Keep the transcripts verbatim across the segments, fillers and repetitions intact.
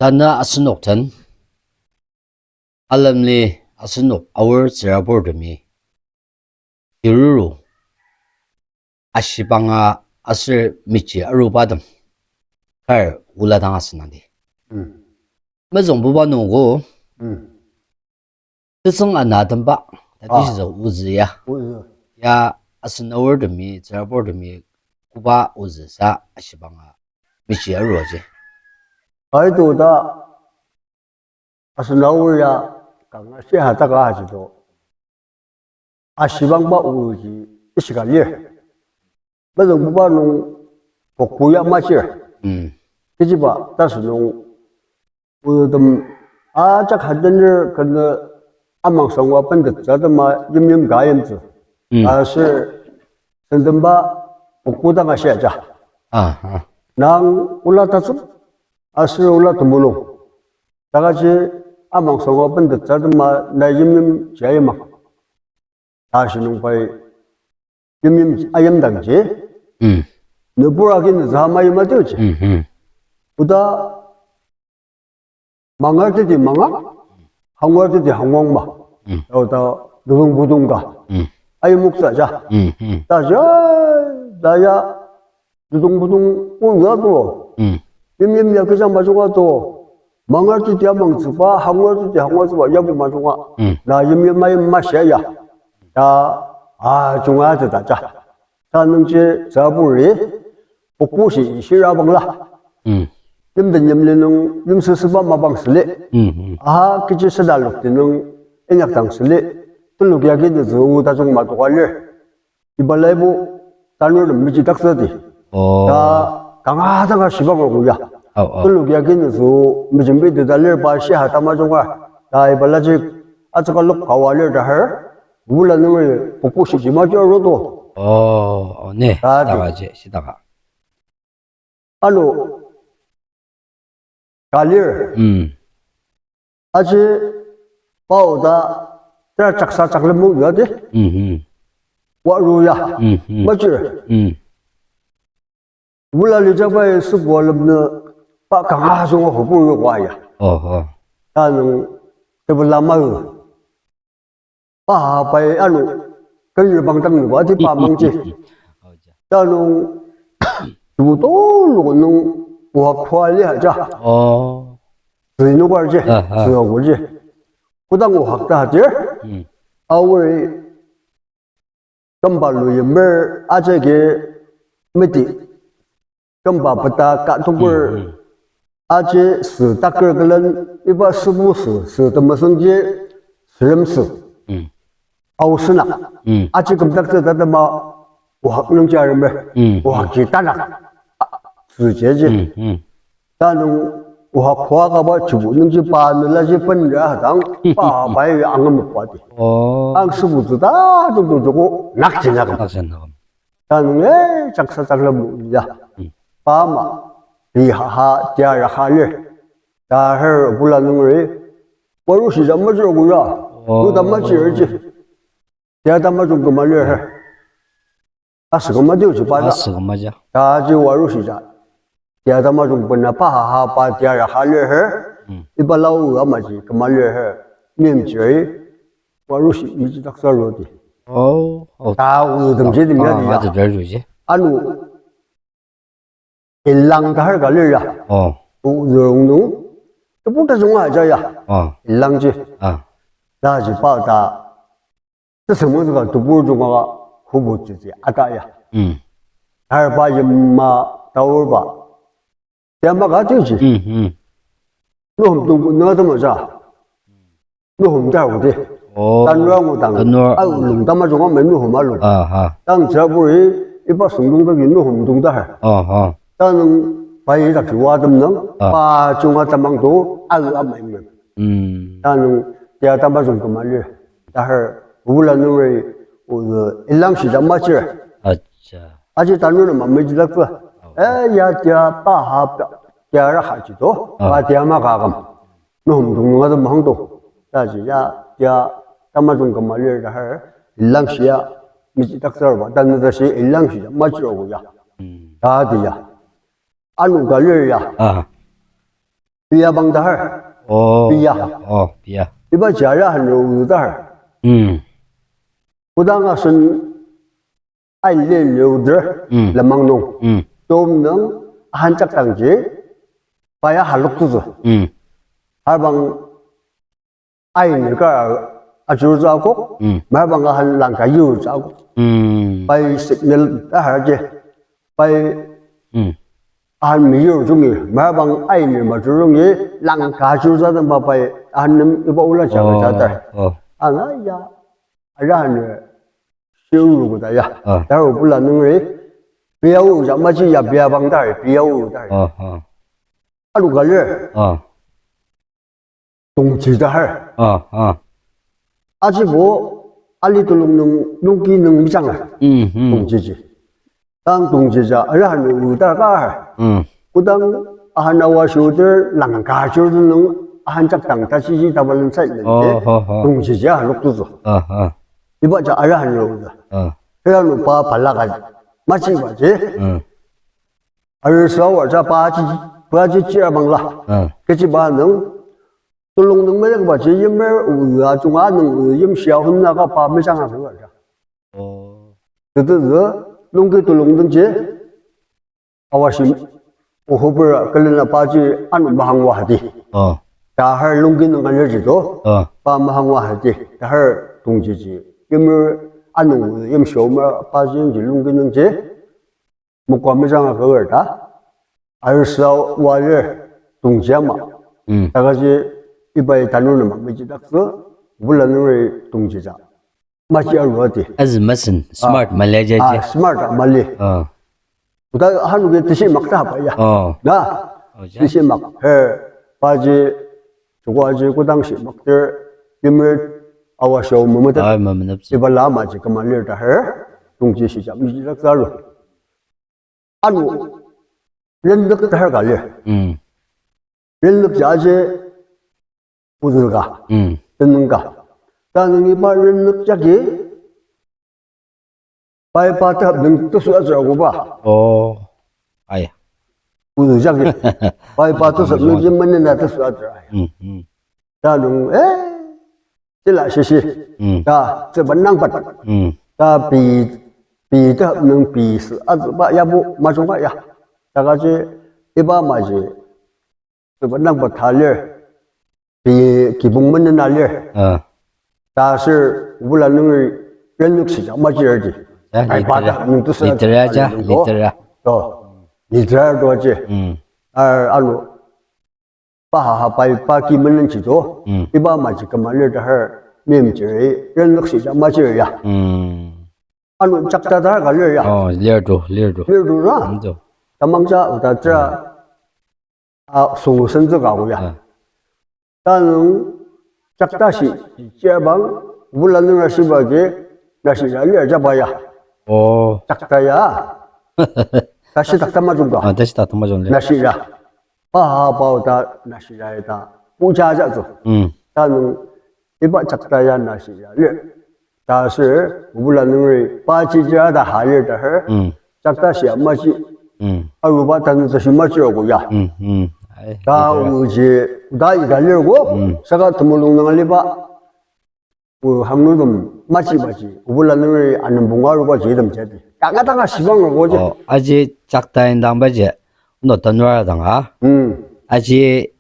Tanü asenok den, alemli asenok aor tsüraburtemi, shiruru, ashibanga aser mechi aruba tem, kar ola dang asüngdangdi. Mm. Mezüngbuba nungbo, mm, tesüng ana temba, tati, ah, shisa ozü ya. Ozü. Ya asen aortemi, tsüraburtemi, koba ozü sa ashibanga mechi aruji. Aido ta asen aor ya kanga shiha taka ajido. Ashibangba oji ishika lir. Mezüngbuba nung pokpo ya machir. Mm. Kechiba ta sünung otem ajak hadener kena amang sangwa pendet zadema yimyim ka yimtsü. Mm. Aser sendemba pokpo dang ashi aja. Ah, ah. Nang ola tatsük, aser ola temulung. Takaji amang sangwa pendet zadema na yimyim jayimang. Tashi nung pai yimyim ayimdangji. Mm. Nübur agi nüza ama yima tioji. Mm, mm. Oda mangar teti manga, hangwar teti hangwang ma. Mm. Oda nudung budung ka. Mm. Ayimoktsü ja. Mm, mm. Ta ja, ta ya, nudung budung o ya to. Mm. Yimyim ya kechang majunga to. Mangar teti amangtsüba, hangwar teti hangwangtsüba, yabo majunga. Mm. Na yimyim ayim masha ya. Ta, a, junga teta ja. Ta nungji tsüraburi, pokpo shi shira bangla. Mm. Yimden yimli nung yimsüsüba mapang süli. Mm, mm. Aha kechi süda lokti nung inyakdang süli. Telok yagi nütsü o tajung matoka lir. Iba laibo tanur nem mechi taksa di. Oh. Ta kanga danga shiba ngogo ya. Oh, oh. Telok yagi nütsü o mejembi teta lir ba shiha tamajunga. Ta iba laji atsüka lok kawa lir ta har. Ola nungri pokpo shiji maji aru to. Oh, oh, ne. Ta di. Taka ji, shitaka. Ano, ka lir. Mm. Aji, pao ta, tera chaksa chaklem mu ya di. Mm, mm. Wa ru ya. Mm, mm. Majir. Mm. Ola lijabai sübo alemnü pa kanga zünga hubu yokwa ya. Oho. Tanung tebela mau. Pa pai ano kanyir bangdang nüba ati pa mangji. Tanung tubu tulu nung wa khwa li haja. Oh. Zinu kwarji, aha, zinu kwarji. Kodang ohak ta hatir. Hmm. Aori kümba luyimer ajagi meti. Kümba peta ka tukur. Hmm, hmm. Aji sü takar külen iba sübu sü, sü temesüngji sürem sü. Hmm. Ao sünak. Hmm. Aji kümdaktsü tatema ohak nungji aremer. Hmm. Ohakji tanak. A, sü jeji. Hmm, hmm. Tanung oha khua kaba chibu nungji pa nülaji pen ya dang pa bai ya angamokba di. Oh. Ang sübu tsü ta tuk tuk joko nakji nakam. Nakji nakam. Tanung eh chaksa chakla mu ya. Hmm. Pa ma ri ha ha tia ra ha lir. Ta her bula nungri waru shi jam majir gu ya. Oh. Lu ta majir ji. Tia ta majung kema lir her. Asü kema diu ji pa ta. Asü kema ja. Ta ji waru shi ja. Tia ta majung pena pa ha ha pa tia ra ha lir her. Hmm. Iba lau ama ji kema lir her. Mim ji. Waru shi mi ji taksa ro di. Oh, oh. Ta u dem ji di mi ya di ya. Ah, ma ji ber ju ji. Anu. Ilang ta har ka lir ya. Oh. U zurung nung. Tebu ta zunga ja ya. Oh. Ilang ji. Ah. Ta ji pa ta. Tesüngmezüka tebur junga hubu tsütsü ata ya. Mm. Tar pa yima taur ba. Yama ka tiji. Mm, mm. Nuhum tung nunga tama ja. Nuhum ta wudi. Oh. Tanra ngu tang. Tanra. Au lung tama junga me nuhum alu. Aha. Tang jaburi iba sungdung tagi nuhum tung ta. Aha. Tanung pai tak wa tem nang. Ah. Pa junga tamang tu au amai men. Mm. Tanung tia tama jung kema lir. Tahar, wula nungri, u, ilang shija machir. Acha. Aji tanur nama mejilak tu. Oh. Eh, ya tia pa ha pa, tia ra ha ji to. Ah. Pa tia ma ka kam. Nuhum dung nunga tu mahang to. Ta ji ya, tia tama jung kema lir tahar, ilang shia, meji taksar ba, tanur ta shi ilang shija machir ogo ya. Hmm. Ta di ya. Anu ka lir ya. Ah. Pia bang ta har. Oh. Pia. Oh, pia. Iba jara han yu ta har. Mm. Kodang asen ain len leuder, mm, lenmang nung. Mm. Tom nung ahan jakdangji, pai ahalok tutsü. Mm. Har bang ain ka ajurtsü akok, mm, mar bang ahan langka yurtsü akok. Mm. Pai signal ta har ji, pai, mm, ahan meyur jungi, mar bang ain majur jungi, langka ajurtsü dang ba pai ahan nem iba ola jaga, oh, jata. Oh. Ana ya, ara han shiru koda ya. Ah. Taru bula nungri, pia u ja maji ya pia bang ta, pia u ta. Ah, ah. Alu ka lir. Ah. Tongji ta har. Ah, ah. Aji bo, ali tulung nung, nungki nung mijang har. Mm, mm. Tongji ji. Tang tongji ja, ara han u ta ka har. Mm. Kodang ahan awa shuter langka shur nung ahan jakdang ta ji ji ta balen sai nung. Oh, oh, oh. Tongji ja lok tutsü. Ah, ah. Iba ja ara han u ta. Ah. Kaya nu pa pala ka maji ba ji. Mm. Arsa wa ja pa ji, pa ji jira bangla. Ah. Kechi ba nung, tulung nung melek ba ji yimer u ya junga nung u yim shia hun na ka pa mejang a wa ja. Oh. Tete ze, nungki tulung nung ji, awa shi, u hubera, kelena pa ji, anu mahang wa hati. Oh. Ta har lungki nung aner ji to, oh, pa mahang wa hati. Ta har tongji ji, yimer, anu u yim shia ma pa ji ji lungki nung ji, mokwa mejang a ka lir ta. Arsa wa lir tongji ama. Mm. Ta kaji ibai tanur nema meji daktsü, bula nungri tongji ja. Maji aru ati. Azi masen, ah, smart mali aja ah, ji. Smart a mali. Ah. Oda hanu ke tisi mak ta ba ya. Oh. Na? Oh, ja. Tisi mak. Her, pa ji, chukwa ji, kodang shi mak ter, yimer awa shia memetet. Ah, memetet. Iba lama ji kema lir ta her, tongji shi ja, meji daktsü aru. Anu, renlük ta har ka lir. Mm. Renlük ja aji uzü ka, mm, tenüng ka. Ta nung iba renlük jagi, pai pa ta nung tusu atsü ago ba. Oh, aya. Uzü jagi, pai pa tusu nung ji menen na tusu atsü aya. Mm, mm. Ta nung, eh, tila shishi. Mm. Ta, tsüba nangpat. Mm. Ta pi, pi ta nung pi sü atsüba yabo majung ka ya. Ta kaji iba maji. Tsüba nangpat ta lir. Pi kibong menen na lir. Ah. Ta sür bula nungri renlük shi ja maji erdi. Ya, ai, pa ta nung tusa litera ja, litera. To. Litera to ji. Mm. Ar alu. Pa ha ha pai pa ki menen ji to. Mm. Iba maji kema lir ta har mem jiri renlük shi ja maji ya. Mm. Anu jakta ta har ka lir ya. Oh, lir to, lir to. Lir to na. Mm, to. Tamang ja oda tera, mm, a, sung sentsü ka ko ya. Ah. Ta nung jakta shi, jabang, bula nung na shiba ji, na shi ya lir jaba ya. Oh. Jakta ya. Ta shi tak tamajung ka. Ah, ta shi tak tamajung lir. Na shi ya. Pa ha pao ta na shi ya ta. Puja ja zo. Mm. Ta nung iba jakta ya na shi ya lir. Ta sür, bula nungri, pa ji jira ta ha lir ta har. Mm. Jakta shi ya maji. Mm. Aruba ta nung ta shi maji ro ko ya. Mm, mm. Ai, ta litera. U ji, ta ita lir ko. Mm. Saka temulung nung aliba. U hangnutem maji maji, obula nungri anembong aruba ji tem jadi. Kanga tanga shibang ago ji. Oh, aji jakta indang ba ji, no tanura dang a. Hmm. Aji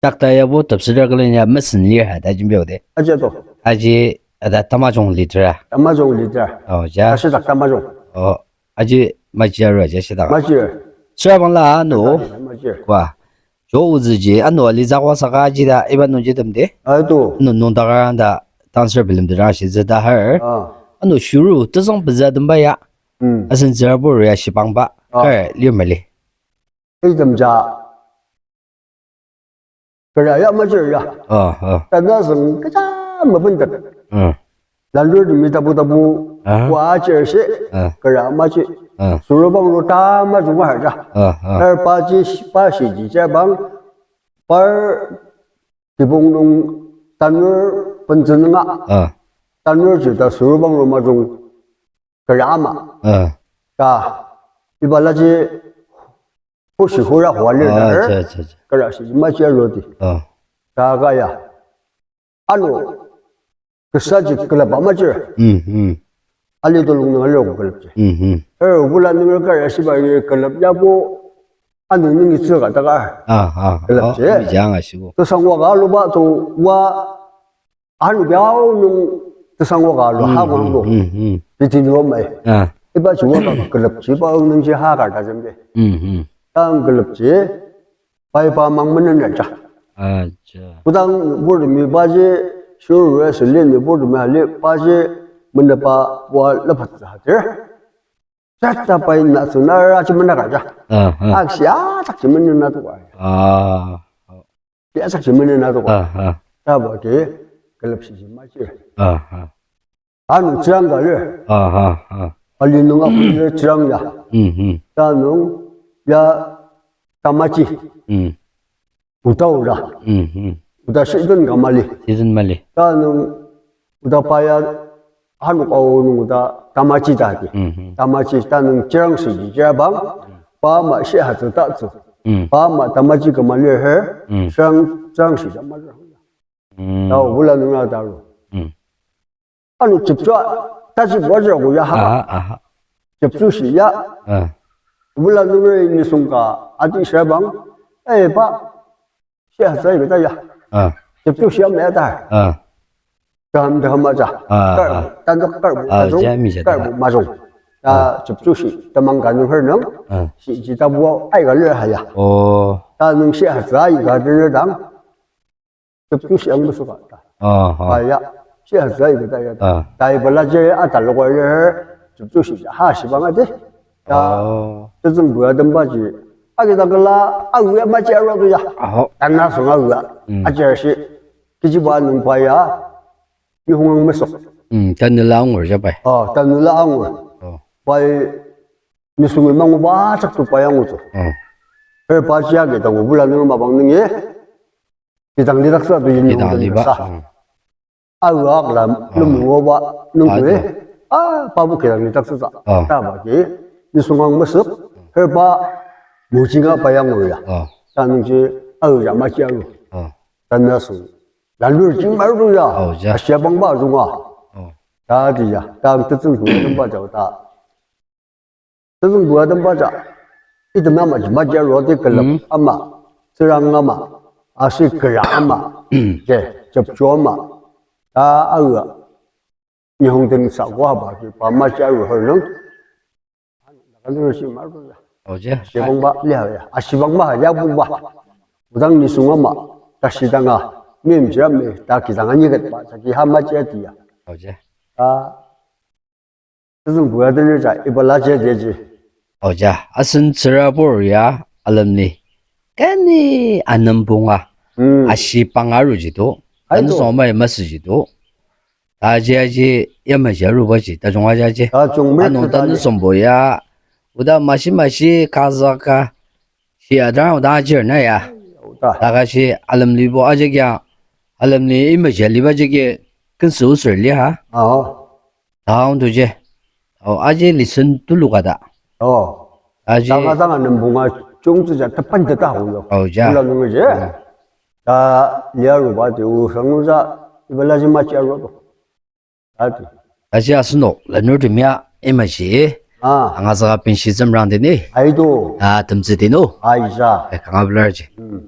jakta yabo tepsida kalen ya mesen lir ha ta jimbi ode. Aji to. Aji ada tamajung litera. Tamajung litera. Oh, ja. Ashi tak tamajung. Oh. Aji maji aru aji ashidaka. Maji. Sürabangla ano. Maji. Kwa. Jo ozüji ano ali zakwa saka aji ta iba nungji temde. Ato. Ano nungdaka da dancer bilemdaka shitsü ta har. Ah. Ano shuru tezang pezü temba ya. Hmm. Asen zerabur ya shibangba. Ah. Kar lir mali. Item ja. Kara ya majir ya. Ah, ah. Tana zeng kecha mabendak. Ah. Lanur demi tabu tabu, ah, wa ajir shi, ah, kara maji. Ah. Surubang ro tamajung aja. Ah, ah. Tar paji, pashi ji jabang, par kibong nung tanur penzenenga. Ah. Tanur ji ta surubang ro majung kara ama. Ah. Ta, ibalaji Hoshi hura hua lir Ah, dar. Acha, acha, acha. Kara shi machi arudi. Ah. Ta kaya. Ano, kesaji külep amajir. Mm, mm. Ali tulung nung ali oku külep ji. Mm, mm. Er, obula nung kar ashiba ye külep yabo, ano nungi tsüka taka. Ah, ah. Külep ji. Oh, mi jang ashibo. Tesang waka aluba to wa, ano biao nung tesang waka alu Mm, ha wang mm, do. Mm, mm. Piti lo mai. Ah. Iba ji waka külep ji ba nung ji ha kar ta jembe. Mm, mm. Tang külep ji. Pai pa mang menen aja. Acha. Kodang burtemi paji, shuru ya sili ni burtemi hali paji, menepa wa lepat za hatir. Jata pai na suna ra ji mena kaja. Ah, ah. Ak sia tak ji menen na tuka. Ah. Sia tak ji menen na tuka. Ah, ah. Taba ke, kelep shi ji maji. Ah, ah. Ano tsürang ka lir. Ah, ah, ah. Ali nung aku lir tsürang ya. Mm, mm. Ta nung ya tamaji. Mm. Oda oda. Mm, mm. Oda season ka mali. Season mali. Ta nung oda pa ya hanok ao nung oda tamaji ta di. Mm, mm. Tamaji ta nung tsürang shi ji jabang. Mm. Pa ama shi hatsü ta tsü. Mm. Pa ama tamaji ka mali her. Mm. Tsürang, tsürang shi ja mali. Mm. Ta obula nung ya ta ru. Mm. Ano chepchu, tashi buaji ako ya ha. Aha, aha. Chepchu shi ya. Ah. Obula nungeri nisung ka ati shia bang. Eh, pa. Shia zai beta ya. Ah. Chepchu shi ya me ta. Ah. Dam dam aja. Ah, Kar, ah. Tanda kar bu Ah, ajung, ja, mi ja kar ta. Bu majung. Ta Ah. Chepchu shi, tamang ka nung her nung. Ah. Shi ji ta bu ai ka le ha ya. Oh. Ta nung shia zai ka de dang. Chepchu shi ang mesüka ta. Ah, ah. Aya, shi hazai beta ya ta. Ah. Tai bala je ata lokwa ye, chepchu shi ha shi bang ade. Ta, Oh. tezüng bua demba ji. Agi ta kala, awu ya maji arua tu ya. Aho. Tana song awu ya. Mm. Ajar shi, kiji ba nung pa ya, ni hong ang mesok. Mm, tanela angur ja pai. Oh, tanela angur. Oh. Pai, ni sung mang ba chak tu pa yang utu. Oh. Her pa ji agi ta ngu bula nung mapang nung ye. Kidang lidak sa tu yin Kidang liba. Sa. Hmm. Awu ak la Ah. lum ngo ba nung Ah, tu eh. tu. Ah, pa bu kidang lidak sa sa. Ah. Ta ba ki. Ni sung ang mesüp. Her pa mu jinga pa yang ngo ya. Ah. Ta nung ji awu ya ma ji awu. Ah. Ta na sung. Lanur jing maru ya. Oh, ja. Asia bang ba zunga. Oh. Ta di ya. Ta ang tetsüng tu ba jau ta. Tezüng bua temba ja, item ama ji maji arua di kelep Mm. ama, tsürang ama, aser kera ama, Mm. je, chepchu ama, ta awu, Nihong den sa kua ba ji pa maji arua her nung. Ano shi maru ya. Oh, ja. Shibang ba lia ya. Ashibang ba ya bu ba. Odang nisung ama, ta shidanga, mim jira me, ta kidang anyi ket ba, ta ki ha maji ati ya. Oh, ja. Ta Tezüng bua tener ja, iba la je je ji. Oh, ja. Asen tsürabur ya alemli. Kani anempunga. Hmm. Ashi panga aru ji to. Ai to. Tanü song mai masü ji to. Ta ji aji yamaji aruba ji. Tajung aji aji. Tajung me Ano keta tanü ji. Songbo ya. Oda mashi mashi kaza ka. Shi adang oda ajir na ya. Ta. Ta ka shi alemlibo aji kya. Alemli imaji aliba ji ke. Kensu usur li ha. Aho. Taung tu je. Oh, aji listen tulu ka ta. Oh. Aji. Tanga tanga nembunga chungtsü ja tepan teta hong yo. Oh, ja. Bula nungi je. Oh. Ta lia ruba ti u sangu ja iba la ji maji aru to. Ta ti. Aji asenok, lanur temia imaji. Ah. Anga saka penshi zemrang tini. Ai to. Ah, temtsü tinu. Ai ja. Eh, kanga belar ji. Hmm.